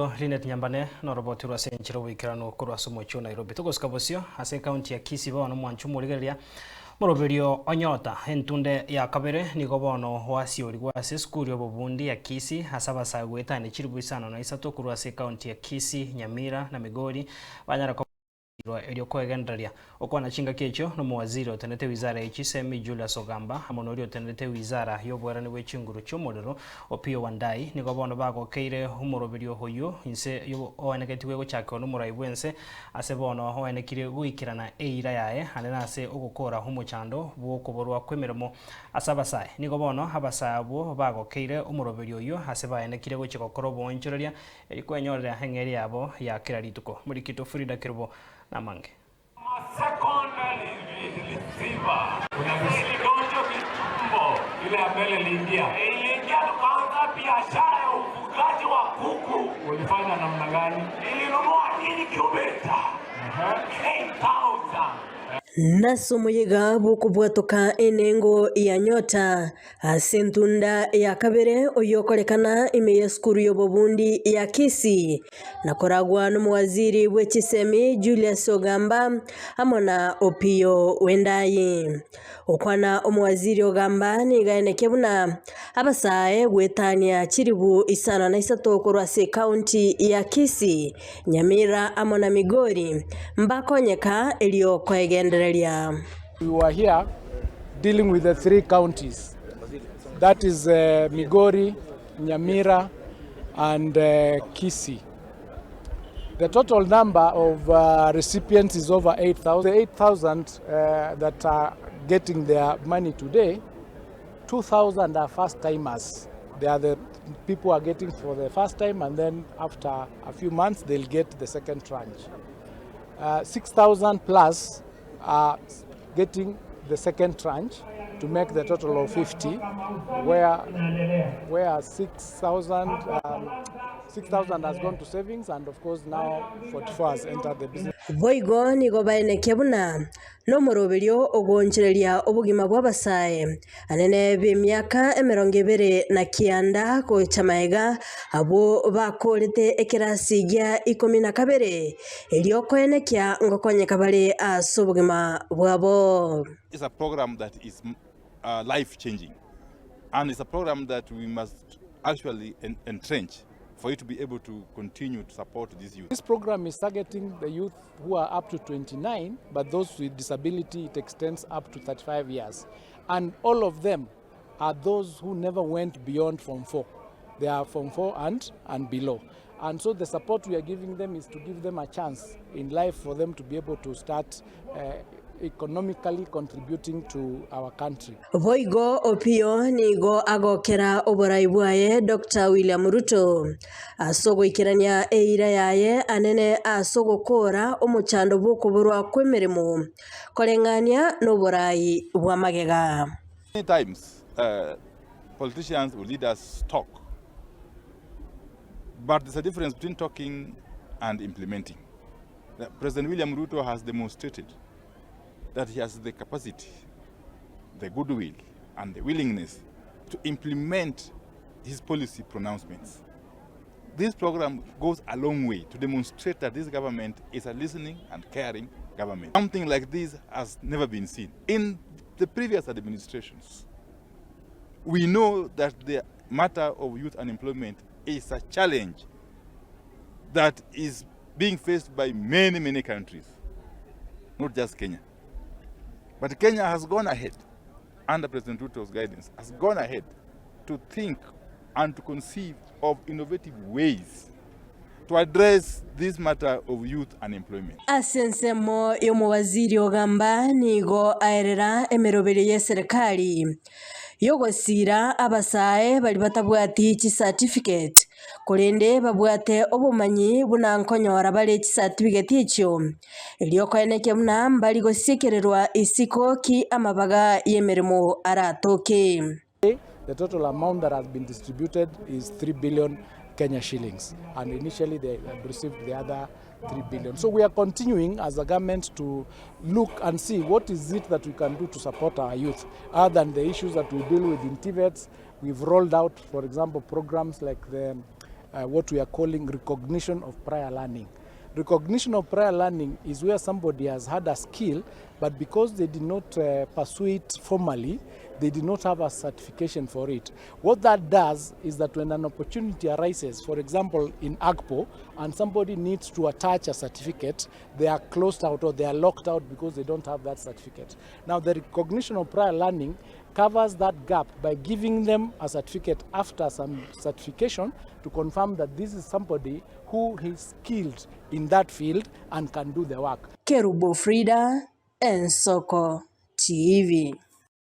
Omorikito Linet Nyambane noroboti rwa ase enchera oboikeranu korwa ase omochie o Nairobi. Togosika bosio ase ekaunti ya Kisii bono mwanche omorigereria moroberio onyota entunde ya kabere nigo bono oasiorigwe ase esukuru y'obobundi ya Kisii ase abasae goetania chilifu isano na isato korwa ase ekaunti ya Kisii, Nyamira na Migori banyare koba Erio koegendereria okwana chingaki echio nomowaziri otenenete wizara ye chisemi Julius Ogamba amo noria otenenete wizara y'oboerani bwe chinguru chi'omorero Opiyo Wandayi nigo bono bagokeire omoroberio oyio inse oenegetigwe gochakigwa nomorai bwense ase bono oenekire goikerana eira yaye ande nase ogokora omochando bw'okoborwa kw'emeremo ase abasae. Nigo bono abasae abwo bagokeire omoroberio oyio ase baenekire gochia gokora oboonchoreria Erio kwenyorera eng'eria yabo ya kera rituko. Morikito Frida Kerubo namange. Nase omoyega bw'okobwatoka enengo ya Nyota Ase entunda ya kabere oyokorekana ime y'esukuru y'obobundi ya Kisii, na koragwa nomowaziri bwe chisemi Julius Ogamba amo na Opiyo Wendayi. Okwana omowaziri Ogamba nigo aenekia buna abasae goetania chilifu isano na isato korwa ase ekaunti ya Kisii, Nyamira amo na Migori mbakonyeka erio koegendereria. We were here dealing with the three counties that is uh, Migori, Nyamira and uh, Kisii. The total number of uh, recipients is over 8,000. The 8,000 uh, that are getting their money today, 2,000 are first timers. They are the people who are getting for the first time and then after a few months they'll get the second tranche. Uh, 6,000 plus are getting the second tranche to make the total of 50 where, where 6,000 um, 6,000 has gone to savings and of course now 44 has entered the business. Boigo nigo baenekia buna nomoroberio ogoonchoreria obogima bw'abasae anene b'emiaka emerongo ebere na kianda gocha magega, abwo bakoorete ekerasi gia ikomi na kabere, erio koenekia ngokonyeka bare ase obogima bwabo. It's a program that is uh, life changing and it's a program that we must actually entrench for you to be able to continue to support these youth. This program is targeting the youth who are up to 29, but those with disability it extends up to 35 years. And all of them are those who never went beyond Form 4. They are Form 4 and, and below. And so the support we are giving them is to give them a chance in life for them to be able to start uh, economically contributing to our country. Boigo Opiyo nigo agokera oborai bwaye Doctor William Ruto ase ogoikerania eira yaye anene ase ogokoora omochando bw'okoborwa kw'emeremo koreng'ania noborai bwa magega. Many times uh, politicians or leaders talk, but there's a difference between talking and implementing. President William Ruto has demonstrated that he has the capacity, the goodwill, and the willingness to implement his policy pronouncements. This program goes a long way to demonstrate that this government is a listening and caring government. Something like this has never been seen in the previous administrations. We know that the matter of youth unemployment is a challenge that is being faced by many, many countries, not just Kenya. But Kenya has gone ahead, under President Ruto's guidance, has gone ahead to think and to conceive of innovative ways to address this matter of youth unemployment. Ase ensemo y'omowaziri ogamba nigo aerera emeroberio y'eserekari y'ogosiira abasae baria batabwati chicertificate, korende babwate obomanyi buna nkonyora bare chicertificate echio, erio koenekia buna mbari gosiekererwa isiko ki amabaga y'emeremo aratoke. The total amount that has been distributed is 3 billion Kenya shillings and initially they have received the other 3 billion. So we are continuing as a government to look and see what is it that we can do to support our youth other than the issues that we deal with in TVETs. We've rolled out, for example, programs like the what we are calling recognition of prior learning. Recognition of prior learning is where somebody has had a skill but because they did not pursue it formally, they did not have a certification for it. What that does is that when an opportunity arises, for example, in AGPO, and somebody needs to attach a certificate, they are closed out or they are locked out because they don't have that certificate. Now, the recognition of prior learning covers that gap by giving them a certificate after some certification to confirm that this is somebody who is skilled in that field and can do the work. Kerubo Frida, Ensoko TV.